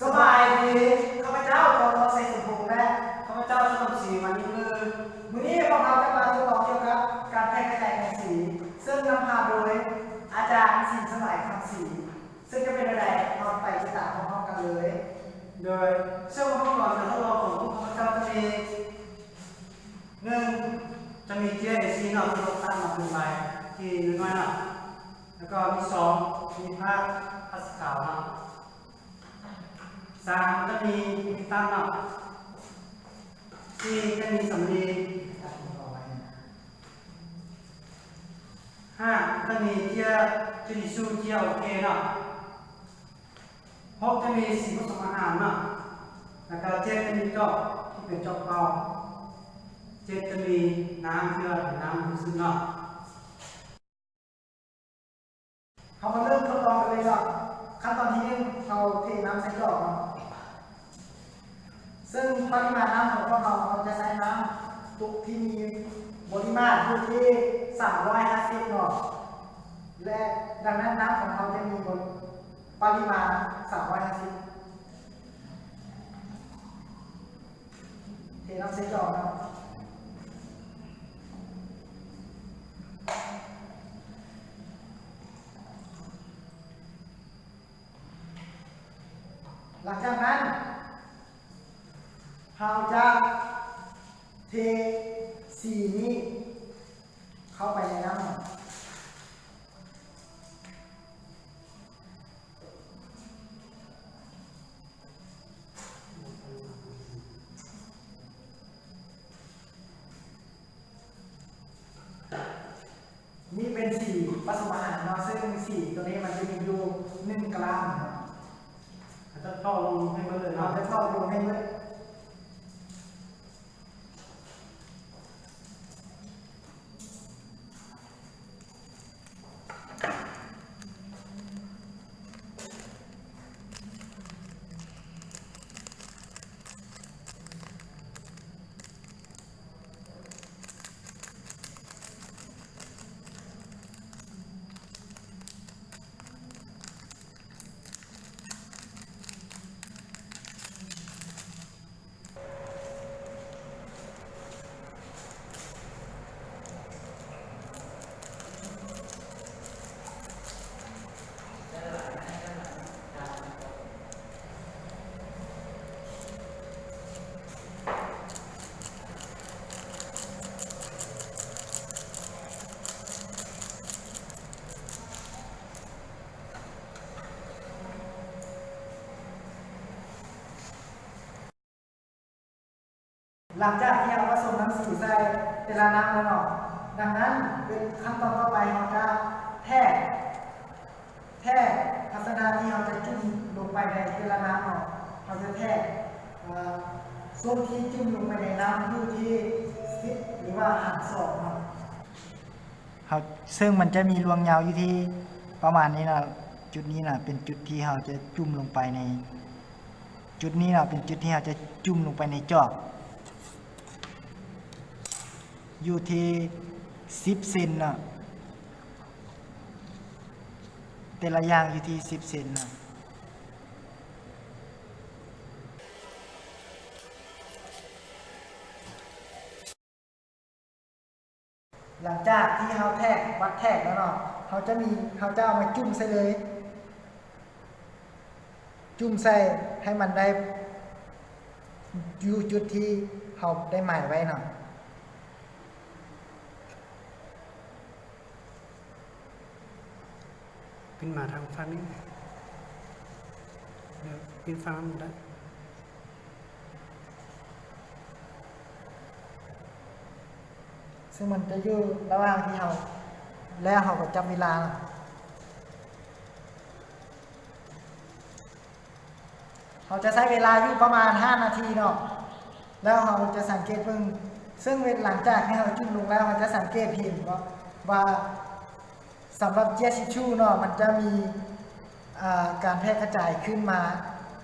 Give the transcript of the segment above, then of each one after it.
ສະບາຍດີ, ຂ້າພະເຈົ້າ ກອງທັບ ໄຊສົມພົງ ແລະ ຂ້າພະເຈົ້າ ຊະນົມ ສີມະນີເລີດ. ມື້ນີ້ພວກເຮົາຈະມາທົດລອງກ່ຽວກັບການແຜ່ກະຈາຍຂອງສີ, ເຊິ່ງນຳພາໂດຍອາຈານ ສີສະຫຼາຍ ຄຳສີ. ເຊິ່ງຈະເປັນແນວໃດ, ເຮົາໄປຕິດຕາມພ້ອມໆກັນເລີຍ. ໂດຍ ເຊິ່ງອຸປະກອນການທົດລອງຂອງພວກຂ້າພະເຈົ້າຈະມີ ໜຶ່ງ ຈະມີເຈ້ຍເອສີ່ເນາະ ທີ່ເຮົາຕັດມາເປັນໃບທີ່ນ້ອຍໆເນາະ, ແລ້ວກໍມີ ສອງ ມີຜ້າ ຜ້າສີຂາວເນາະ, ສາມ ຈະມີມີດຕັດເນາະ, ສີ່ ຈະມີສຳລີ, ຫ້າ ຈະມີເຈ້ຍ ເຈ້ຍທິຊຊູ່ ເຈ້ຍໂອເຄເນາະ. ຫົກ ຈະມີສີປະສົມອາຫານເນາະ, ແລ້ວກະ ເຈັດ ຈະມີຈອກທີ່ເປັນຈອກເປົ່າ, ເຈັດ ຈະມີນ້ຳທີ່ວ່າເປັນນ້ຳບະລິສຸດເນາະ. ເຮົາມາເລີ່ມທົດລອງກັນເລີຍເນາະ. ຂັ້ນຕອນທີໜຶ່ງ ເຮົາເທນ້ຳໃສ່ຈອກເນາະ. ເຊິ່ງປະລິມານນ້ຳຂອງພວກເຮົາ ເຮົາຈະໃຊ້ນ້ຳຕຸກທີ່ມີບໍລິມາດຢູ່ທີ່ສາມຮ້ອຍຫ້າສິບເນາະ ແລະ ດັ່ງນັ້ນນ້ຳຂອງເຮົາຈະມີບໍ ປະລິມານສາມຮ້ອຍຫ້າສິບ. ເທນ້ຳໃສ່ຈອກເນາະ. ຫຼັງຈາກນັ້ນ ເຮົາຈະເທສີນີ້ເຂົ້າໄປໃນນ້ຳ. ນີ້ເປັນສີປະສົມອາຫານເນາະ, ເຊິ່ງສີໂຕນີ້ມັນຈະມີຢູ່ໜຶ່ງກຣາມເນາະ. ເຮົາຈະເທລົງໃຫ້ເບິດເລີຍເນາະ, ເຮົາຈະເທລົງໃຫ້ເບິດ. ຫຼັງຈາກທີ່ເຮົາປະສົມນ້ຳສີໃສ່ແຕ່ລະນ້ຳແລ້ວເນາະ, ດັ່ງນັ້ນເປັນຂັ້ນຕອນຕໍ່ໄປ ເຮົາຈະແທກ ແທກພາຊະນະທີ່ເຮົາຈະຈຸ່ມລົງໄປໃນແຕ່ລະນ້ຳເນາະ, ເຮົາຈະແທກ ເອີ ຊ່ວງທີ່ຈຸ່ມລົງໄປໃນນ້ຳຢູ່ທີ່ສິບ ຫຼືວ່າຫານສອງເນາະ. ເຮົາ ເຊິ່ງມັນຈະມີລວງຍາວຢູ່ທີ່ປະມານນີ້ເນາະ, ຈຸດນີ້ນະເປັນຈຸດທີ່ເຮົາຈະຈຸ່ມລົງໄປໃນ ຈຸດນີ້ເນາະ ເປັນຈຸດທີ່ເຮົາຈະຈຸ່ມລົງໄປໃນຈອກ ຢູ່ທີ່ສິບເຊັນເນາະ, ແຕ່ລະຢ່າງຢູ່ທີ່ສິບເຊັນເນາະ. ຫຼັງຈາກທີ່ເຮົາແທກ ວັດແທກແລ້ວເນາະ, ເຮົາຈະມີ ເຮົາຈະເອົາມາຈຸ່ມໃສ່ເລີຍ, ຈຸ່ມໃສ່ໃຫ້ມັນໄດ້ຢູ່ຈຸດທີ່ເຮົາໄດ້ໝາຍໄວ້ເນາະ. ປິ່ນມາທາງຝັ່ງນີ້ ແລ້ວປິ່ນຝັ່ງນັ້ນກໍໄດ້. ເຊິ່ງມັນຈະຢູ່ລະຫວ່າງທີ່ເຮົາ ແລ້ວເຮົາກໍຈັບເວລາ. ເຮົາຈະໃຊ້ເວລາຢູ່ປະມານຫ້ານາທີເນາະ, ແລ້ວເຮົາຈະສັງເກດເບິ່ງ ເຊິ່ງເວ ຫຼັງຈາກທີ່ເຮົາຈຸ່ມລົງແລ້ວ ເຮົາຈະສັງເກດເຫັນວ່າ ວ່າ ສຳລັບເຈ້ຍທິຊຊູ່ເນາະ ມັນຈະມີ ອ່າ ການແຜ່ກະຈາຍຂຶ້ນມາ,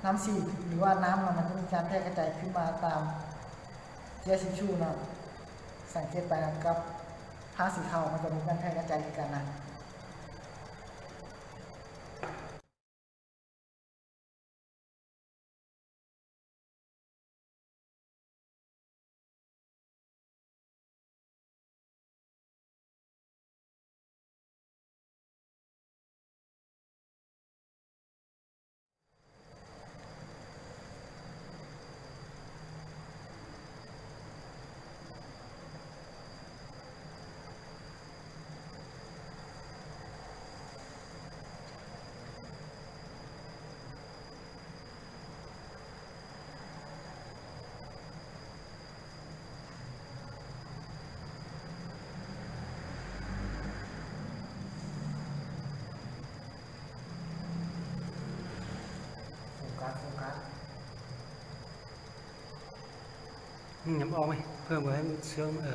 ນ້ຳສີ ຫຼືວ່ານ້ຳເນາະ ມັນຈະມີການແຜ່ກະຈາຍຂຶ້ນມາຕາມເຈ້ຍທິຊຊູ່ເນາະ, ສັງເກດໄປນຳກັບຜ້າສີຂາວ ມັນຈະມີການແຜ່ກະຈາຍຄືກັນນະ. ຍັງອອກໄໝ? ເພີ່ມເພື່ອໃຫ້ມັນເຊື່ອມ ເອີ.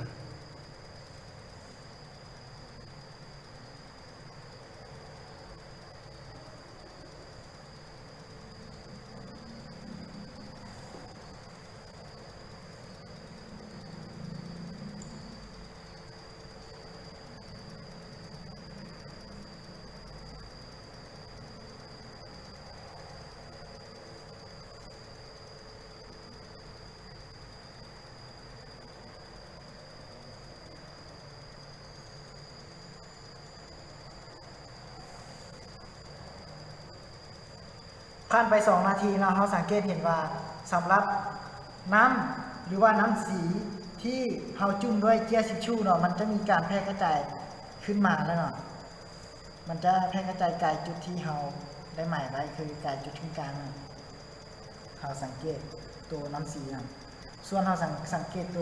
ຜ່ານໄປສອງນາທີເນາະ, ເຮົາສັງເກດເຫັນວ່າສຳລັບນ້ຳ ຫຼືວ່ານ້ຳສີທີ່ເຮົາຈຸ່ມດ້ວຍເຈ້ຍຊິບຊູເນາະ, ມັນຈະມີການແຜ່ກະຈາຍຂຶ້ນມາແລ້ວເນາະ. ມັນຈະແຜ່ກະຈາຍກາຍຈຸດທີ່ເຮົາໄດ້ໝາຍໄວ້ ຄືກາຍຈຸດສູນກາງເນາະ. ເຮົາສັງເກດໂຕນ້ຳສີນຳ. ສ່ວນເຮົາສັງ ສັງເກດໂຕ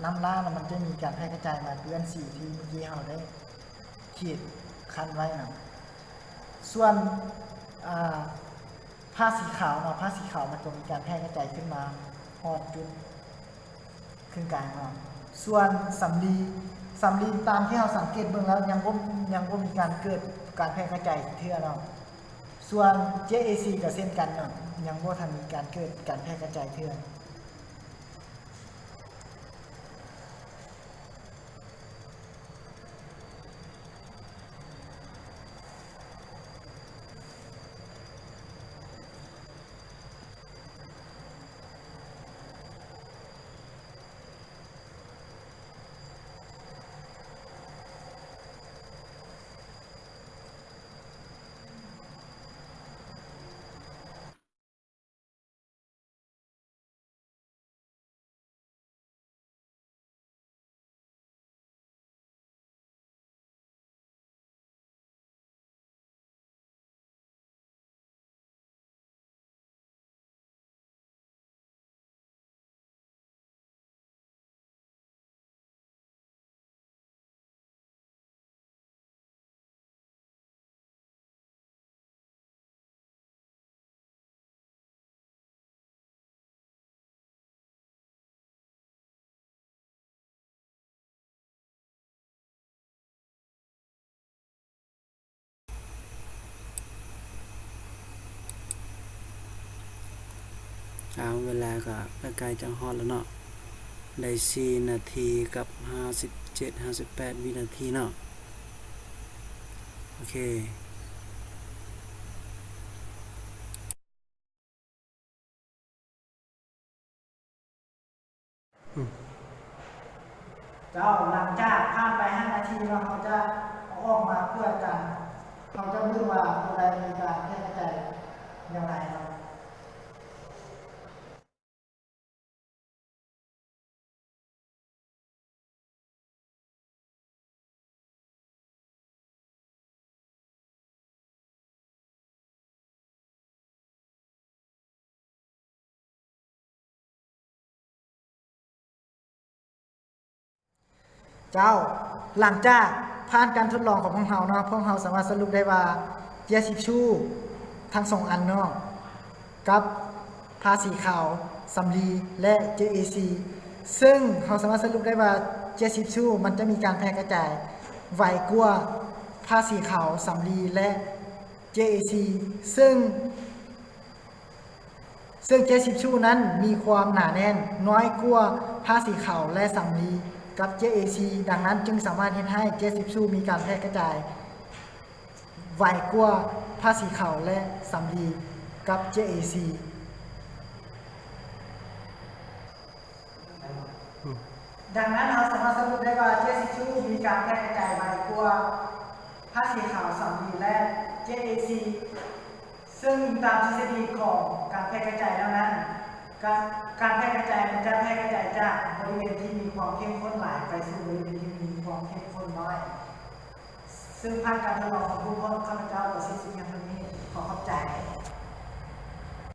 ນ້ຳລ້ານະ ມັນຈະມີການແຜ່ກະຈາຍມາເປື້ອນສີທີ່ເມື່ອກີ້ເຮົາໄດ້ຂີດຂັ້ນໄວ້ນຳ. ສ່ວນ ອ່າ ຜ້າສີຂາວເນາະ, ຜ້າສີຂາວມັນກໍມີການແຜ່ກະຈາຍຂຶ້ນມາຮອດຈຸດ ຄືນກາງເນາະ. ສ່ວນສຳລີ, ສຳລີຕາມທີ່ເຮົາສັງເກດເບິ່ງແລ້ວ ຍັງບໍ່ ຍັງບໍ່ມີການເກີດການແຜ່ກະຈາຍເທື່ອເນາະ. ສ່ວນເຈເອຊີກໍເຊັ່ນກັນເນາະ, ຍັງບໍ່ທັນມີການເກີດການແຜ່ກະຈາຍເທື່ອ. ເອົາ ເວລາກໍໃກ້ໆຈະຮອດແລ້ວເນາະ, ໄດ້ສີ່ນາທີກັບຫ້າສິບເຈັດ ຫ້າສິບແປດວິນາທີເນາະ. ໂອເຄ. ເຈົ້າ, ຫຼັງຈາກຜ່ານໄປຫ້ານາທີເນາະ, ເຮົາຈະເອົາອອກມາເພື່ອການ, ເຮົາຈະເບິ່ງວ່າໂຕໃດມີການແຜ່ກະຈາຍແນວໃດເນາະ. ເຈົ້າ, ຫຼັງຈາກຜ່ານການທົດລອງຂອງພວກເຮົາເນາະ, ພວກເຮົາສາມາດສະຫຼຸບໄດ້ວ່າ ເຈ້ຍຊິບຊູທັງສອງອັນເນາະ ກັບຜ້າສີຂາວສຳລີ ແລະ ເຈເອຊີ ເຊິ່ງເຮົາສາມາດສະຫຼຸບໄດ້ວ່າ ເຈ້ຍຊິບຊູມັນຈະມີການແຜ່ກະຈາຍໄວກວ່າຜ້າສີຂາວສຳລີ ແລະ ເຈເອຊີ ເຊິ່ງ ເຊິ່ງເຈ້ຍຊິບຊູນັ້ນມີຄວາມໜາແໜ້ນນ້ອຍກວ່າຜ້າສີຂາວ ແລະ ສຳລີ ກັບ ເຈເອຊີ ດັ່ງນັ້ນຈຶ່ງສາມາດເຮັດໃຫ້ເຈ້ຍຊິບຊູມີການແຜ່ກະຈາຍໄວກວ່າຜ້າສີຂາວ ແລະ ສຳລີ ກັບ ເຈເອຊີ. ອືມ ດັ່ງນັ້ນ ເຮົາສາມາດສະຫຼຸບໄດ້ວ່າ ເຈ້ຍຊິບຊູມີການແຜ່ກະຈາຍໄວກວ່າຜ້າສີຂາວສຳລີ ແລະ ເຈເອຊີ ເຊິ່ງອີງຕາມທິດສະດີຂອງການແຜ່ກະຈາຍແລ້ວນັ້ນ ການ ການແຜ່ກະຈາຍມັນຈະແຜ່ກະຈາຍຈາກບໍລິເວນທີ່ມີຄວາມເຂັ້ມຂຸ້ນຫຼາຍໄປສູ່ບໍລິເວນທີ່ມີຄວາມເຂັ້ມຂຸ້ນນ້ອຍ. ເຊິ່ງຜ່ານການທົດລອງຂອງພວກຂ້າພະເຈົ້າກໍສິ້ນສຸດພຽງເທົ່ານີ້. ຂໍຂອບໃຈ.